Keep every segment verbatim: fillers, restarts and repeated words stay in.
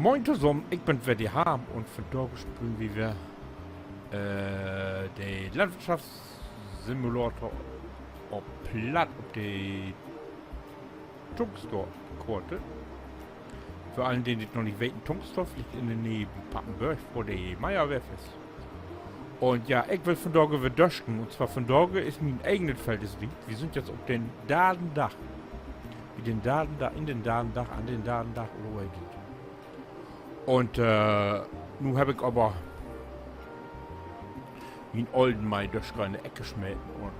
Moin tosamen, ik bün weer de Harm un vandaag spelen wi weer, äh, de Landwirtschaftssimulator op Platt op de Tunxdorf-Koort. För allen, de dat noch nich weten, Tunxdorf liggt in de Neeg bi Papenbörg, wo de Meyer-Werft is. Un ja, ik will vandaag weer dösken. Un zwar vandaag is mien egenet Feld is riep. Wi sünd jetzt op den darden Dag. Bi den darden Dag, in den darden Dag, an den darden Dag oder wo he geiht. Un, äh, nu heff ik aver mien ollen Maihdöscher in de Eck smeten un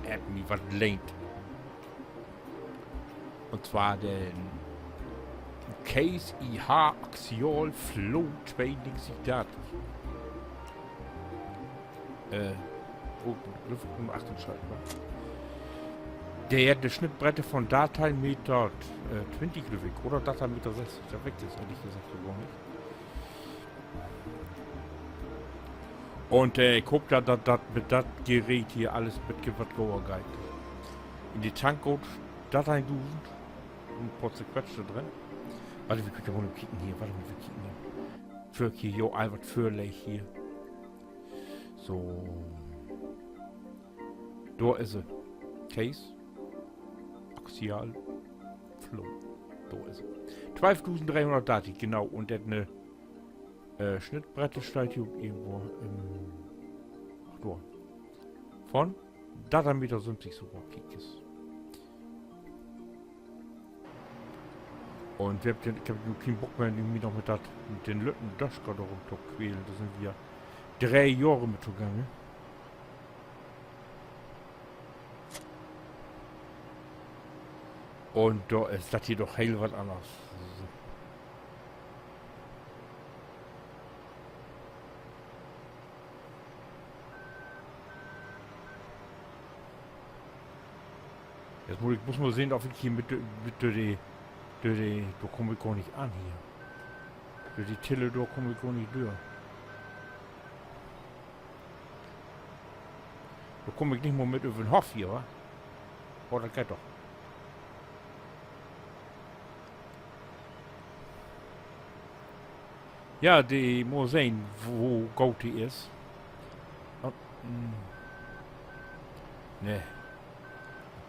heff mi wat leent. Un zwar den Case I H Axial Flow tweeunnegentig dartig. Äh, oh, glööv ik, um achtteihn Schalt, wa? De hett de Snittbreedte von darteihn Meter, äh, twintig, glööv ik, oder darteihn Meter sesstig. Dat weet ik ehrlich seggt so gor nich. Un, äh, ik hoop, dat, dat, dat mit dat Gerät hier allens beten wat goder geiht. In de Tank gaht dat eendusend. En poor Zerquetschte drin. Wacht, wi köönt ja mal kieken hier. Wacht, wi kieken hier. För ik hier jo al wat vörlegg hier. So. Dor is he. Case. Axial Flow. Dor is he. Twölfdusendvierhunnertdartig, genau. Un dat 'ne, äh, Snittbreedte steiht hier ok irgendwo in, ach, dor. Von darteihn Meter söventig sogor, kiek es. Un wi hebbt, ik heff nu keen Bock mehr, mi noch mit dat, mit den lütten Döscher dor rum to quälen. Dor sünd wi dree Johr mit togangen. Un dor is dat hier doch heel wat anners. So. Nu mutt ik, mutt mal sehn, of ik hier mit de, mit dör de, dör de, dor kaam ik gor nich an hier. Dör de Tille, dor kaam ik gor nich dör. Dor kaam ik nich mal mit över 'n Hoff hier, wa? Oh, dat geiht doch. Ja, de, mal sehn, wo goot de is. Oh, mm. Nee.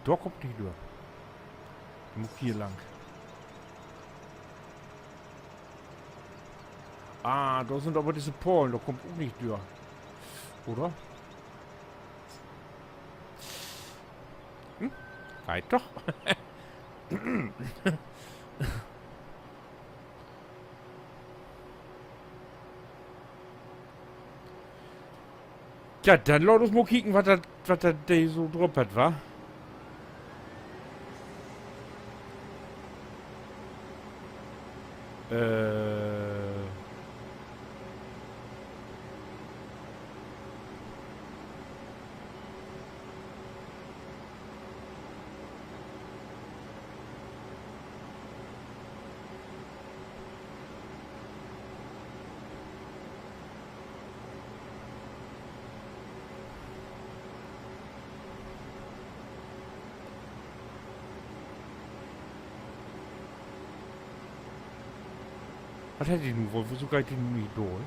Dor kaam ik nich dör. Mutt ik hier lang. Ah, dor sünd aver disse Palen, dor kaam ik ok nich dör. Oder? Hm? Geiht doch. Ja, denn laat uns mal kieken, wat dat, wat dat de so drup hett, wa? Äh. Wat hett de nu woll? Woso geiht de nu nich dör?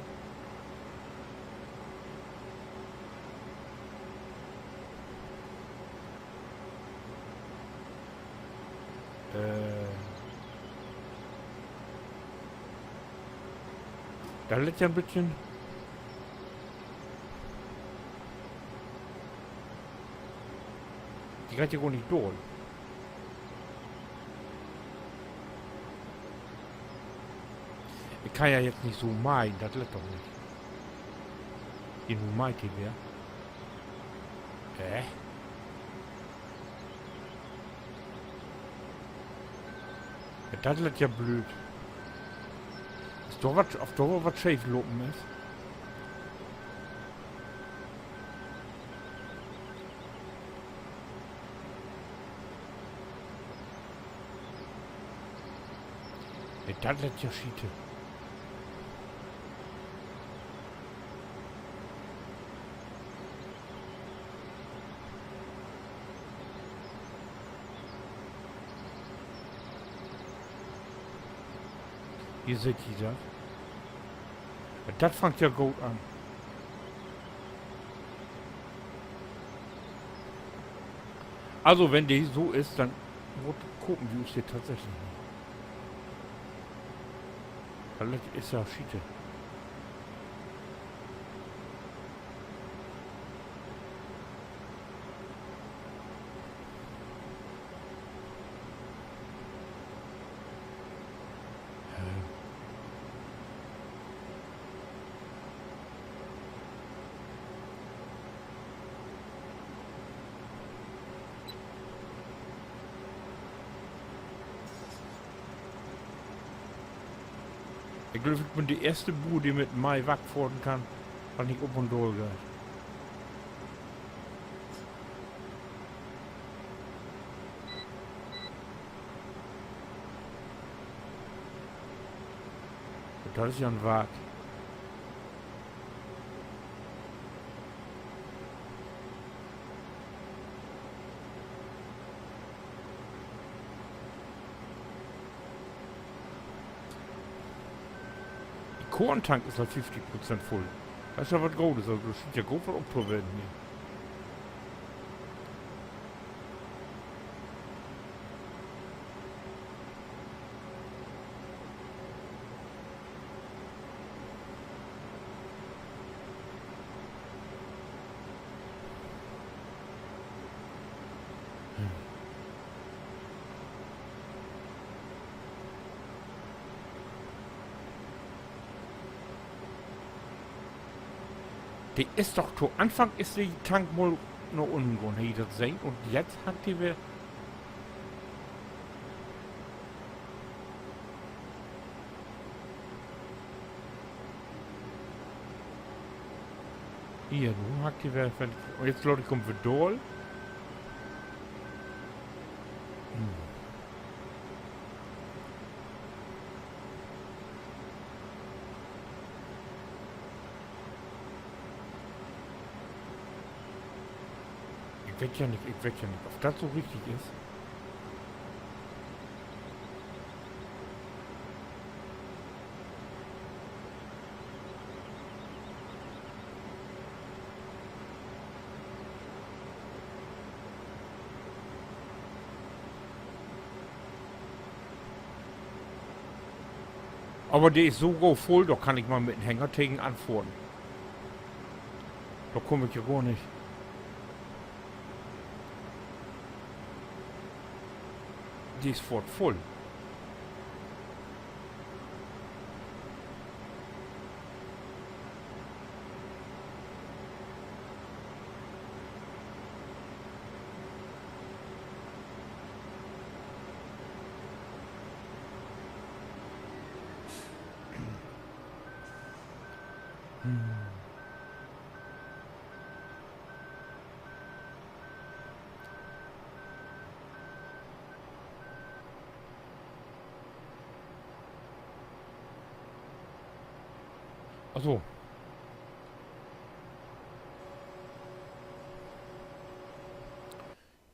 Äh. Dat lett ja en beten. De geiht ja gor nich dör. Ik kann ja jetzt nich so maihen, dat lett doch nich. Hier, nu maiht de weer. Hä? Ja, dat lett ja blööd. Is dor wat, of dor woll wat scheef lopen is? Nee, dat lett ja schiete. Hier seht ji dat. Dat fangt ja goot an. Also, wenn de so is, denn mutt, kopen wi us de tatsächlich noch. Wiel dat is ja Schiete. Ik glööv, ik bün de eerste Buur, de mit mien Wagen fohren kann, wenn ik op un daal gah. Dat is ja en Wark. De Koorntank is al fieftig Prozent vull. Dat is ja wat Godes, also dor schient ja goot wat op to ween hier. De is doch to Anfang is de Tank mal na unnen gahn, hebbt ji dat sehn? Un jetzt hackt de weer Hier, nu hackt de weer, un jetzt, glööv ik, kummt weer daal. Ik weet ja nich, ik weet ja nich, of dat so richtig is. Aver de is so gau vull, dor kann ik man mit en Hänger tegen anfohren. Dor kumm ik ja gor nich. De is foort vull. Ach so.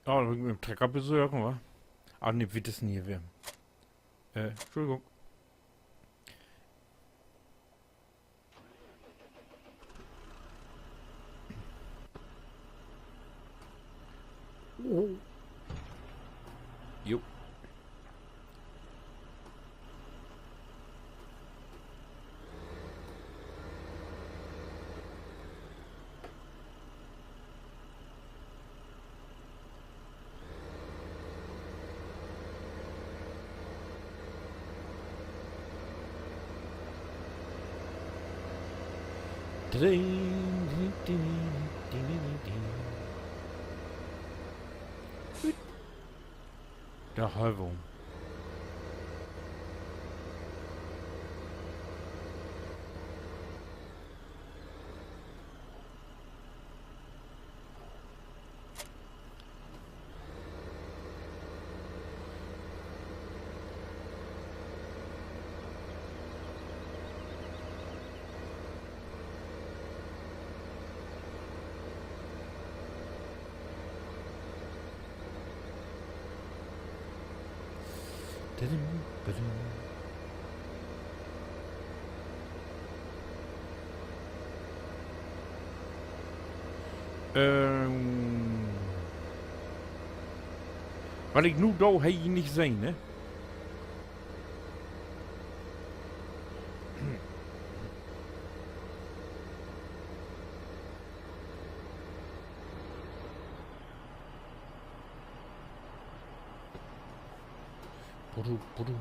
Ja, denn will ik mit den Trecker besorgen, wa? Ah, nee, wi is hier weer. Äh, Entschuldigung. Jo. Dor hölp wi. Ähm, wat ik nu do, hebb ji nich sehn, ne? Budu, budu.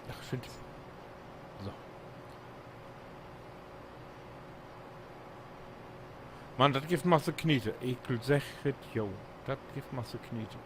Ach, shit. So. Mann, dat gifft masse Knete. Ik segg et jo. Dat gifft masse Knete.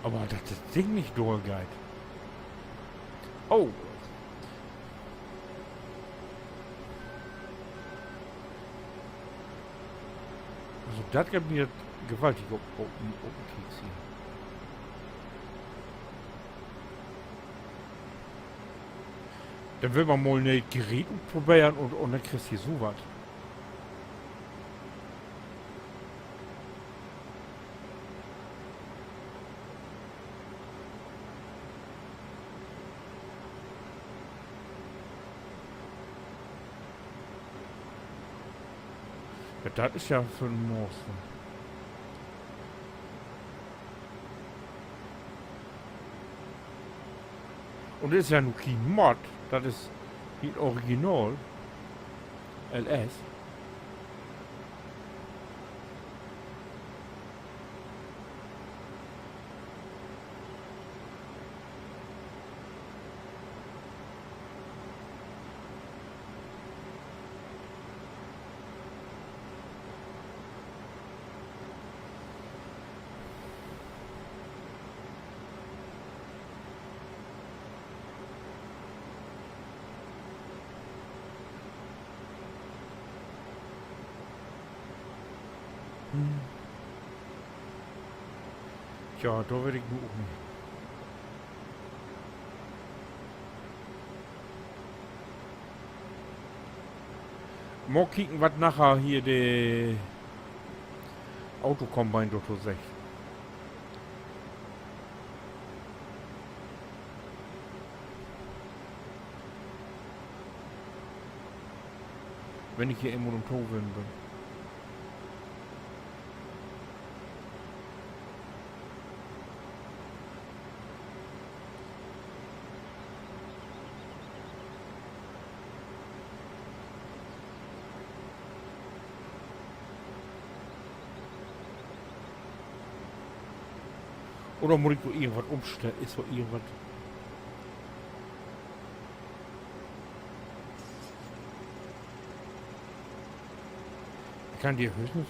Aver dat dat Ding nich dörgeiht. Oh. Also, dat geiht mi gewaltig op, op, op den Keks hier. Denn will man mal 'n nee'et Gerät utproberen un, un denn kriggst du so wat. Ja, dat is ja för 'n Monster. Un dat is ja nu keen Mod, dat is dat Original. L S. Tja, dor weet ik nu ok nich. Mal kieken, wat naher hier de Autocombine dorto seggt. Wenn ik hier eenmal üm to ween bün. Oder mutt ik dor irgendwat ümstellen? Is dor irgendwat? Ik kann de höchstens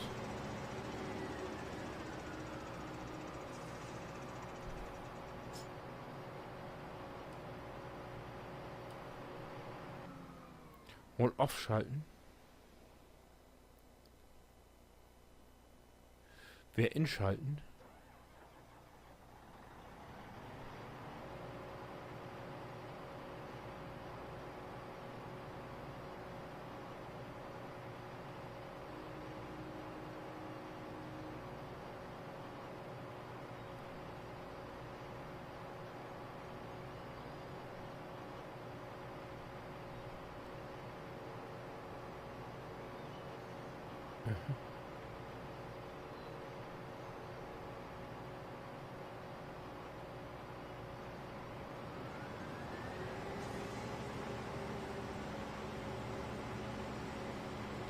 mal afschalten. Weer inschalten.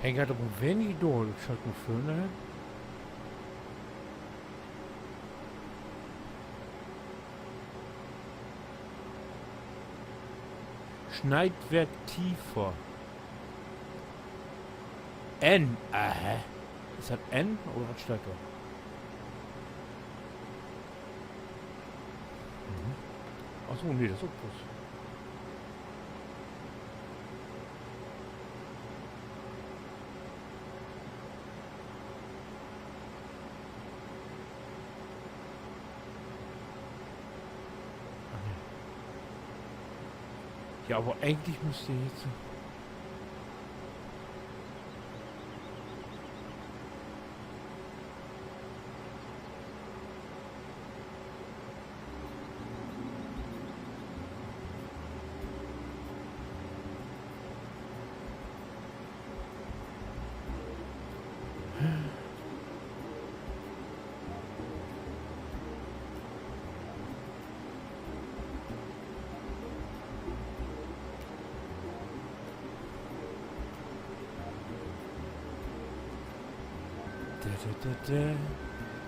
He geiht aver wenig dor, ik schall nu vörne hen. Schneid werd tiefer. N, aha. Is dat N oder wat steiht dor? Ach so, nee, dat is ok wat. Ja, aver egentlich müsst de nu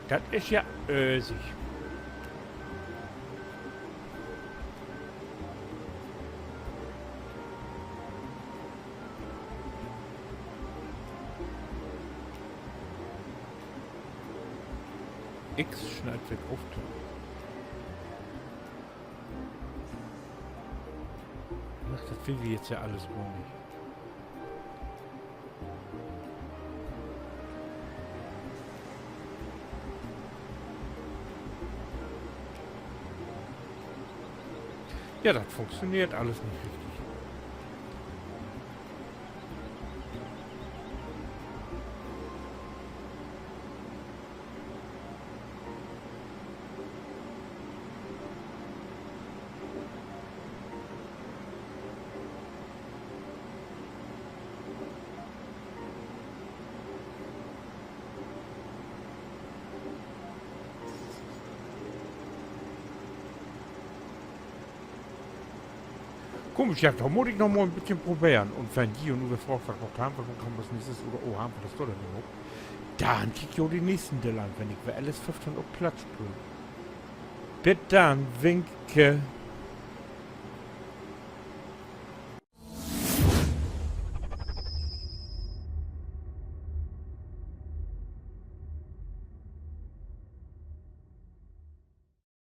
Dat is ja ösig. Ik snijd weg of to. Ach, dat will wi jetzt ja alles gor nich. Ja, dat funktioneert alles nich richtig. Komisch, ja, dor mutt ik noch mal en beten proberen. Un wenn ji nu weer fraagt, wat maakt Harm, wat maakt Harm as nächstes oder, oh, Harm, wat is dor denn överhaupt? Denn kiekt jo den nächsten Deel an, wenn ik weer L S föffteihn op Platt speel. Bit denn, winke.